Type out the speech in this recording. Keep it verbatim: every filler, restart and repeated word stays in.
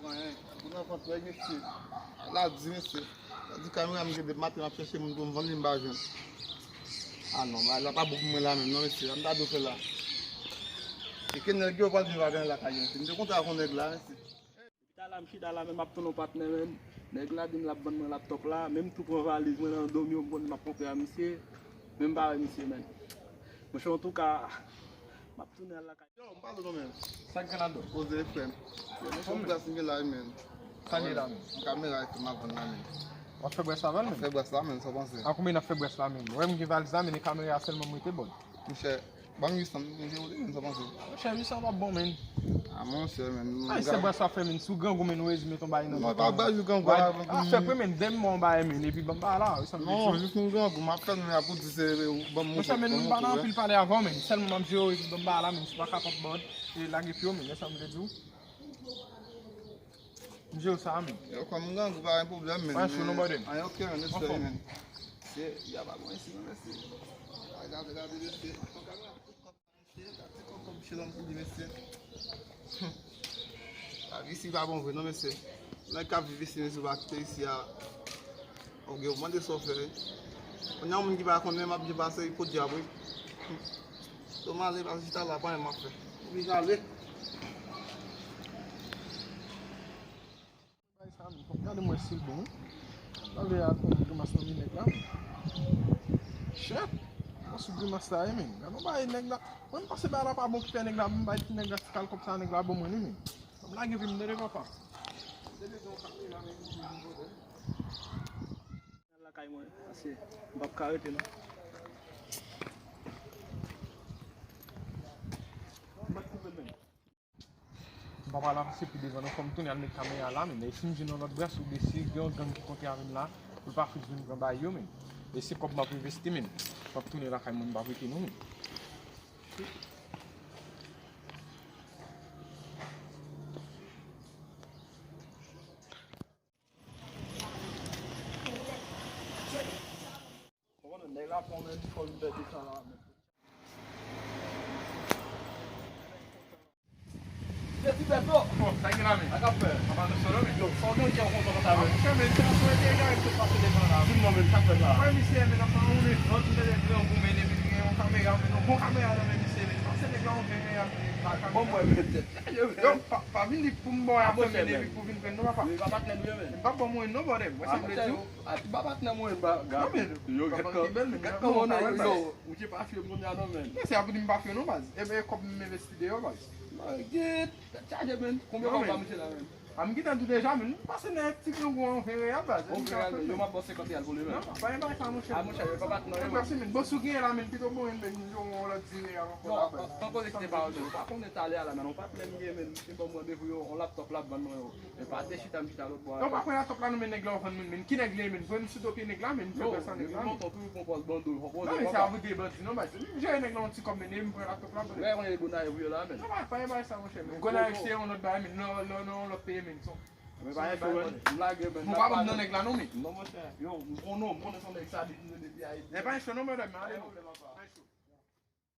Anyen, pou nan vant nèg, mesye. La di, mesye. La di kamera m gen de maten m ap chèche moun pou m vann li, m pa jwenn. Ah non, bagay la pa bon pou mwen la menm, non, mesye. Sa m ta dwe fè la? E ke nèg yo pral vin vagabon lakay yo, mesye. M te kontan avè nèg la, mesye. Depi talè m chita la menm, m ap tann yon patnè menm. Nèg la di m l ap vann mwen laptòp la, menm tou pran valiz mwen nan do m yo, m konnen m ap ponpe a misye. Men m pa wè misye menm. Monchè, antouka, m ap tounen al lakay. Yo, m pale non, men. Sa k gen ladan? Koze, frè m. Yo, men se yon brès m gen la, men. Sa n ye la, men? Yon kamera epi m ap vann la, men. W ap fè brès la vann, men? M ap fè brès la, men, sa w panse? A konbyen n ap fè brès la, men? Ou wè m gen valiz la, men, e kamera a sèlman m rete bòd. Monchè, ban m uit san, men, men, sa w panse? Monchè, uit san p ap bon, men. A, monchè, men. Ay, se brès w ap fè, men. Si w grangou, men, ou rezime ton bagay nan. Non, pa brès, grangou. A, fèk wi, men, de mwa yon bagay, men, epi ban m bagay la, uit san. Non, jis m grangou, m ap fè, men, apre w di se, ban m montre, ban m montre. Monchè, men, m pa nan anpil pale avè w, men. Sèlman m ap jere w, epi ban m bagay la, men, si w pa ka pòt bòd, e lage pye w, men, men sa m vle di w. M jere w sa, men. Yo, kòm m grangou, pa gen pwoblèm, men. Anyen cho non, brother? Anyen oke, men, respè, men. Se, y a pa bon isi, non, mesye. Gade, gade, mesye. Mesye, gade ti kòb, kòb, mesye, lòm pou li, mesye. Lavi isi pa bon vre, non, mesye. Nèg k ap viv isi, mesye, ou pa kite isi a. Ok, ou mande sa w fè, wi. Kounye a, yon moun ki pa konnen, m ap byen pase, wi, podyab, wi. Tou m ale, pase chita la, pa anyen m ap fè. Oblije ale. Bay sa, men, fòk gade m wè si l bon, wi. Gade a, konn grimas nan men nèg la, men. Chèt! Bon, sou grimas la ye, men. Gade yon bagay nèg la. Mwen, m panse bagay la pa bon ki fè nèg la, m bay ti nèg la ti kal kòb sa, nèg la ban mwen li, men. Ban m lage vi m tande, papa. Lakay mwen, paske m p ap ka rete, non. M p ap koupe l menm. M pa pral avanse pi devan non, fò m tounen al met kamera la, men. E si m jwenn yon lòt brès oubyen si gen yon gang ki kontre avè m la, pou l pa fout vin pran bagay yo, men. E se kòb m ap envesti, men. M ap tounen lakay mwen, m p ap rete non, men. Ou konnen nèg la pran men li fò l pèdi sa la, men. Ye ti bèt, o! Bon, sa gen la, men? Sa k ap fè? Sa pa nou solo, men? Yo, sa w gen yon kontan konsa, men? Monchè, men, se yon sou entèvyou ki sot pase devan la. Di m non, men, sa k fè sa? Mwen, misye, men, nan sa, ou men, vant, m tande gran gou, men, epi gen yon kamera, men, yon bon kamera nan men misye, men. Pase nèg la, yon ven, men, ap, ap, ap, bon, mwen, men, tèt chaje, men. Yo, pa, pa vin di pou m ba w afè, men, epi pou vin pran non, papa. Yo, pa patnè nou ye, men. M p ap ba w mwen non, brother. Wè sa m vle di w? A, ti pa patnè mwen, m pa, gad. Yo, gad kòman, gad kòman nèg yo. Misye pa fye m kounye a non, men. Men se a pou di m pa fye non, baz. E, e kòb m envesti deyò, baz. Mwen gen tèt chaje, men. Konbyen kòb pa misye la, men? A, m gentan di w deja, men. M pase nan ti grangou an ven reyal, baz. Bon, ven reyal, men. Yo, m ap ba w senkant reyal pou li, men. Non, pa, pa gen bagay sa, monchè. A, monchè, yo pa patnè, men. Mèsi, men. Bon, si w genyen la, men, pito bon, men, m jwenn yon lòt di reyal ankò la, baz. Bon, an, an koze ki te pawòl, men. Ou pa konnen talè a la, men. Yon patnè m gen, men. Misye ban m randevou yo, yon laptòp l ap vann mwen yo. Men pa te chita m chita lòt bò a. Yo pa pran laptòp la non, men nèg la w vann, men, men ki nèg li ye, men? Voye m sou do pye nèg la, men, m fè pè sa nèg la, men. Yo, men tonton, pou pran pòz bando, fò poze. Non, men se a pou de bandi non, baz. M jere nèg la yon ti kòb, men, e m pran laptòp la, men. Wè, wè, Gonayiv yo la, men. Non, pa, pa gen bagay sa, monchè, men. Gonayiv se yon lòt bagay, men, nan, nan, nan yon lòt peyi, men, son. Men pa enchou, men, m lage, men. Nou pa ban m non nèg la non, men. Non, monchè, yo, m konnen, m konnen se yon nèg sadik, m konnen depi Ayiti. Men pa enchou non, medam, men, ale non. Pa gen pwoblèm apa. Pa enchou.